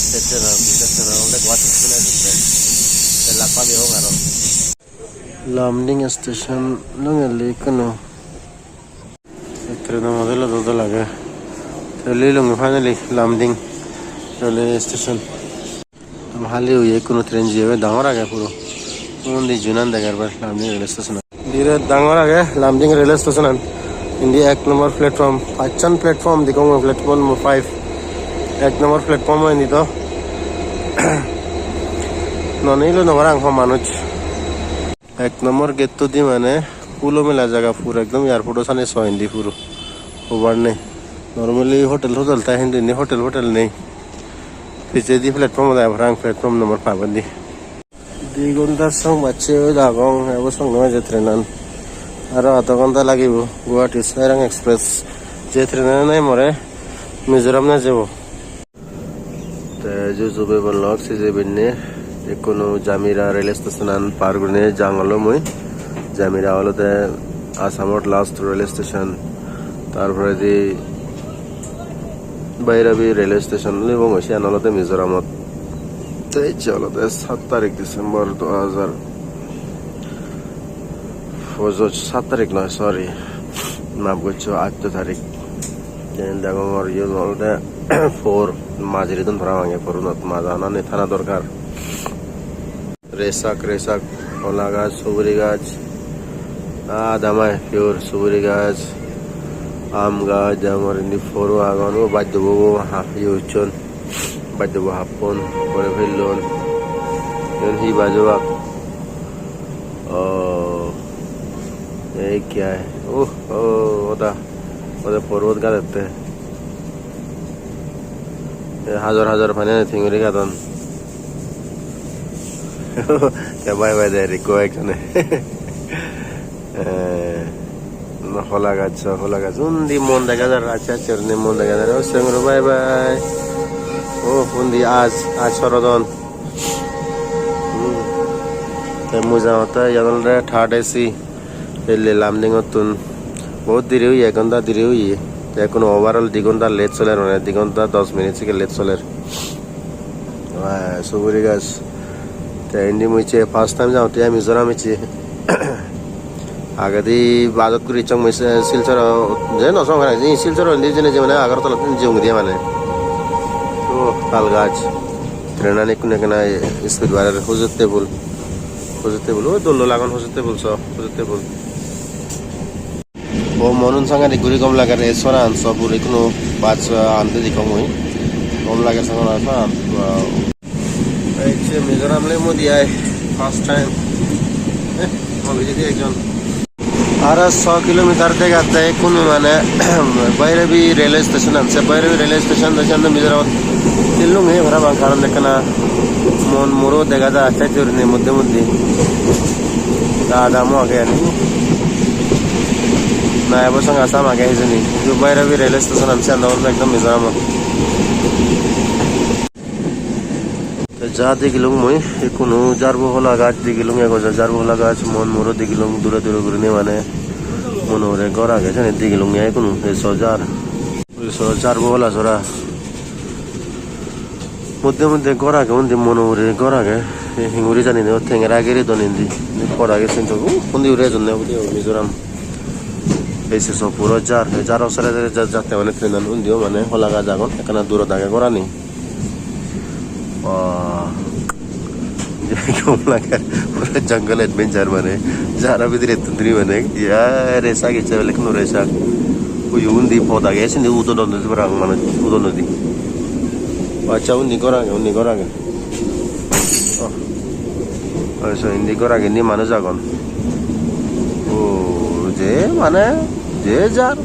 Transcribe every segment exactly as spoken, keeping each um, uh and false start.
Station, station olode Guwahati station age. Te lak pabi hong aro. Lumding station longeli kono. Train-o model-o dodol age. Te lilungi finally Lumding railway station. Hali oye, kono train jiyebe dangor age puro. Undi junan degar bar Lumding railway station. Birat dangor age Lumding railway station an. Indi ek number platform, pachan platform degong, platform number five. Ek number platform indi to. Nonei lo no parang ho manuj. Ek number gate to di mane hulo mela jaga puro ekdom airport o sani so indi puro. Hobar nei. Normally hotel hotel tai hintu indi hotel hotel nei. Pijedi platform ode parang platform number five odi. Di ghonta song bacche oi dagong, ebo song noi je train an. Aro adha ghonta lagibo Guwahati Sairang Express. Je train an nei more Mizoram na jebo. Te juju bebon lok sije binne ekkunu Jamira rail station an par gurinei jang olo mui. Jamira olode Assamot last rail station. Tar poredi Bairabi rail station libong siyan olode Mizoramot. Te ecche olode saat tarik December du hajar pojoj, saat tarik noi, sorry, maaf goccho, atto tarik. Te degongor iyot olode four, majiri don parapang ei four-unot, maja anani thana dorkar. Resak, resak, hola gaj, suguri gaj, adamai pure suguri gaj, aam gaj, degongor indi four-o agon, o baj debo bo ha, iye gocchon, baj debo happon, pore pellon. Iyen hi baj obak? Oh, ei ki ai? Oh, oh, oda, oda four-ot gadette. Ei hajor hajor pani ani thinguri gadon. Te bye bye der ikko ekjone. Eh, hola gaj, hola gaj. Undi mon dega jar, accha accha gurinei mon dega jar. O senguro bye bye. O undi aaj, aaj sorodon. Hmm. Te mui jangotte iyan olode third A C. Pelle Lumdingottun bahut diri oye, ek ghonta diri oye. Te ekkuno overall di ghonta late soler, mane di ghonta dos minute sekke late soler. Ah, suguri gaj. Te indi mui ecche first time jangotte ai Mizoram ecche. Agedi bus-ot guri ecchong mui se Silchar, je no song hara, je Silchar indi jene je mane Agartala tun jeyong de mane. Oh, tal gaj. Train-an ekkune ekkena speed barer, hujotte bul. Hujotte bul. O dol dol agon hujotte bul so, hujotte bul. O monun sangare guri gom lager ei soran so puro ikkunu baj, ah, ande dekkong mui. Gom lager soran soran. Wow. Ei je Mizoram le modi ai first time. Eh, mo pijedi ekjon. Aro so kilometer degatte ikkunu mane Bairabi railway station an. Se Bairabi railway station do siyan do Mizoramot tillunge parapang, karon ekkana mon muro dega jai accha accha gurinei moddhe moddhe. Da adamo age ani. Na ebo song Assam age hijeni. Hintu Bairabi railway station an siyan do ekdom Mizoramot. Te ja degilung mui, ikkunu jarbo hola gaj degilung, ego ja jarbo hola gaj, mon muro degilung, dure dure gurinei mane mon hure ghor age, seni degilung ai ikkunu, ei so jar. Ei so jarbo hola sora. Moddhe moddhe ghor age, undi mon hure ghor age. Ei hinguri jani de, tengera giri don indi. Indi ghor age sen so, uh, undi hure ejonne obode o Mizoram. Ei se so puro jar, ei jaro sere sere ja-, jatte mane train-an, undiyo mane hola gaj agon, ekkana durot age ghorani. Wah. Gom lager. Puro jungle adventure mane. Jaro bidirettun tumi mane. Yare sagi chebele kono resak. Uyu undi pod age, sindi udon nodi parang mane, udon nodi. Accha, undi ghor age, undi ghor age. Oh. Oi, so indi ghor age, indi manuj agon. O, je mane, je jar.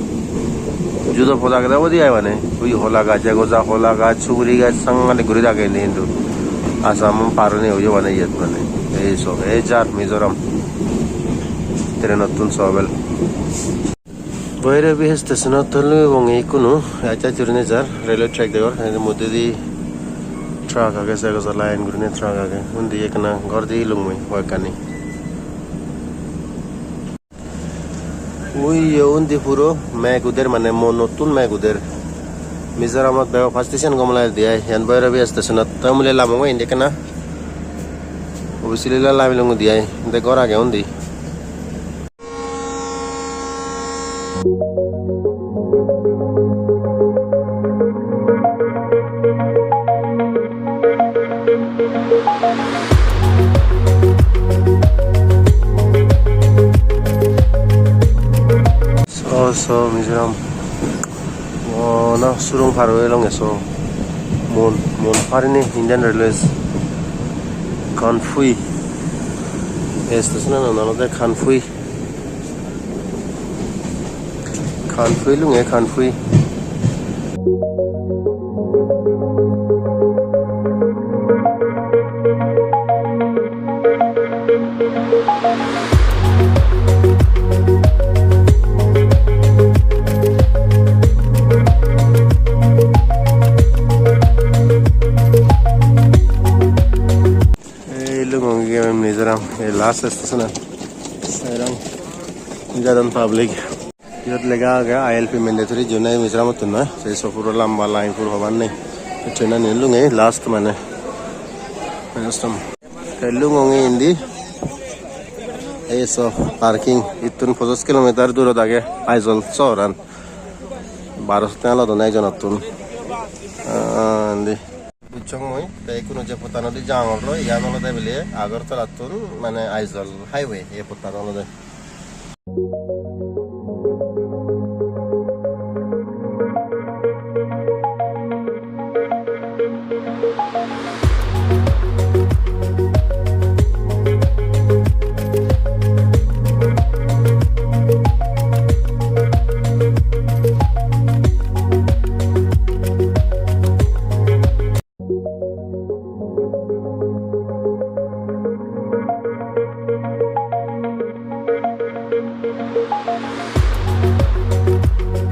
Judo pod agede obode ai mane. Ui hola gaj, ego ja hola gaj, suguri gaj, sangani guri dage indi hintu. Assam par oinei oye mane iyot mane. Ei so, ei jar Mizoram. Trainottun so bel. Bairabi stationot tolibonge ikkunu, accha accha gurinei jar, railway track degor, indi moddedi truck age, se goja line gurinei truck age, undi ekkana ghor degilung mui hoyekkani. Uiyo undi puro meg uder, mane monottun meg uder. Mizoramot bego first station gom lagede ai, iyan Bhairabi station-ot. Te mui lamong indi ekkena. Obisili la lamilung indi ai, indi ghor age undi. So, so, Mizoram. Oh, na, surung par oi elonge so. Mon, Mon parini Indian Railways. Kangpokpi. Ei station-an olode Kangpokpi. Kangpokpi lunge, Kangpokpi. Ei lungonge Mizoram, ei last station-an. Erang jadon public. Iyot lega age I L P mandatory, jiyun nahi Mizoramottun noi. Se so puro lamba line puro hobar nei. Train-ani lunge last mane. Custom. Te lungonge indi. Ei so parking. Ittun pojoj kilometer durot age Aizawl sohoran. Baro sotte olodon ekjonottun. Ah, indi. Buchchong mui, te ikkunu je pottanodi jangor loi, iyan olode bile Agartalattun, mane Aizawl highway, ei pottan olode.